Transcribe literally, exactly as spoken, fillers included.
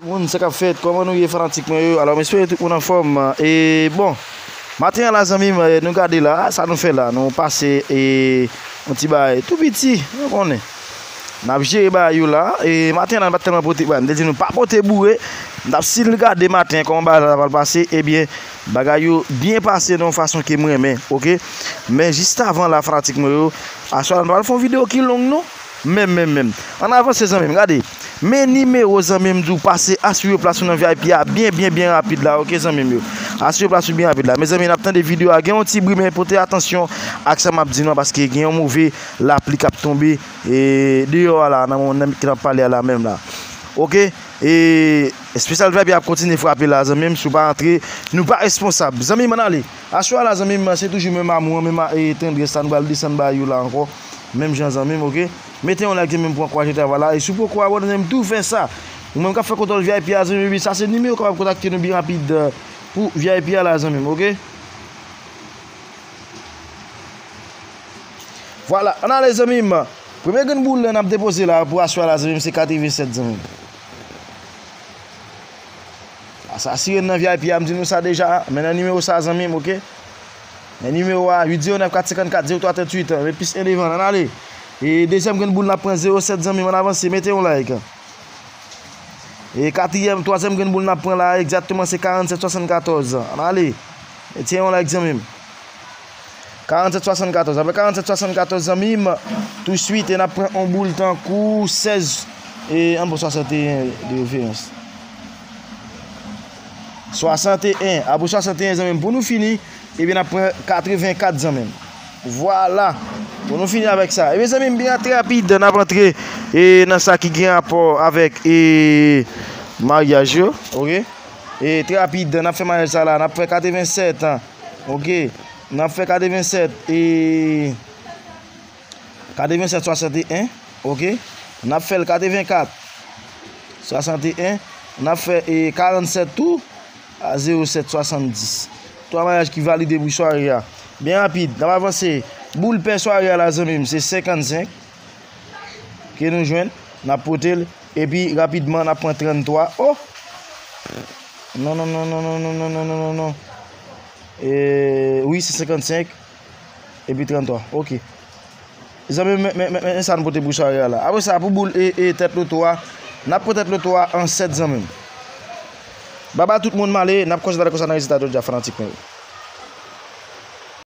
Moun, sa k ap fèt? Kòman nou ye, fanatik mwen yo? Alò, m espere tout moun anfòm. E, bon, maten an la, zanmi m, e, nou gade la, sa nou fè la? Nou pase, e, yon ti bagay tou piti, nou konnen. N ap jere bagay yo la. E, maten an la, nou pa t tèlman pote, m te di nou pa pote boure. N ap, si n gade maten kòman bagay la pral pase, ebyen, bagay yo byen pase nan yon fason ke m renmen, oke? Men jis avan la, fanatik mwen yo, aswè la, nou pral fè yon videyo ki long, non? Menm, menm, menm. Ann avanse, zanmi m, gade. Men nimewo, zanmi m, di w pase asire plas ou nan V I P a byen, byen, byen rapid la, oke, zanmi m yo? Asire plas ou byen rapid la. Mezanmi, n ap tande videyo a, gen yon ti bri, men pote atansyon ak sa m ap di nou an, paske gen yon move lapli k ap tonbe, e, deyò a la, nan moman ki n ap pale a la menm la. Oke? E, espesyal V I P ap kontinye frape la, zanmi m, si w pa antre, nou pa responsab. Zanmi m, ann ale. Aswè a la, zanmi m, se toujou menm amou an, menm a, e, tandrès la, nou pral desann ba yo la ankò. Menm jan, zanmi m, oke? Mete yon like, zanmi m, pou ankouraje travay la. E si w poko abòne, zanmi m, tou fè sa. Ou menm k ap fè kontwòl V I P a, zanmi m, sa se nimewo w kapab kontakte nou byen rapid, e, pou V I P a la, zanmi m, oke? Vwala, ann ale, zanmi m. Premye grenn boul n ap depoze la pou aswè a la, zanmi m, se katrevennsèt, zanmi m. A, sa sirenn nan V I P a, m di nou sa deja, men nan nimewo sa, zanmi m, oke? Men nimewo a, uit zewo nèf kat senkannkat zewo twa tranntuit, men plis en devan, ann ale. E dezyèm grenn boul n ap pran, zewo sèt, zanmi m, ann avanse, mete yon like. E katriyèm, twazyèm grenn boul n ap pran la, egzakteman, se karannsèt swasannkatòz. Ann ale. Mete yon like, zanmi m. Karannsèt swasannkatòz. Apre karannsèt swasannkatòz, zanmi m, touswit, e n ap pran yon boul tankou sèz, e ann pran swasanteyen de referans. Swasanteyen. Apre swasanteyen, zanmi m, pou nou fini, ebyen, n ap pran katrevenkat, zanmi m. Vwala. Pou nou fini avèk sa. Ebyen, zanmi m, byen trè rapid, n ap antre, e, nan sa ki gen rapò avèk, e, maryaj yo. Oke? E, trè rapid, n ap fè maryaj sa la. N ap fè katrevennsèt. Oke? N ap fè katrevennsèt, e, katrevennsèt swasanteyen, oke? N ap fè l katrevenkat swasanteyen, n ap fè, e, karannsèt tou, a zewo sèt swasanndis. Twa maryaj ki valide pou sware a. Byen rapid, n ap avanse. Boul pè sware a la, zanmi m, se senkannsenk ke nou jwenn, n ap pote l, epi rapidman, n ap pran tranntwa. Oh! Non, non, non. E, wi, se senkannsenk. Epi tranntwa. Oke. Zanmi, men, men, men, men sa n pote pou sware a la. Apre sa, pou boul e, e tèt loto a, n ap pran tèt loto a an sèt, zanmi m. Baba tout moun, m ale, n ap konsa, n ap konsa nan rezilta jodi a, fanatik mwen yo.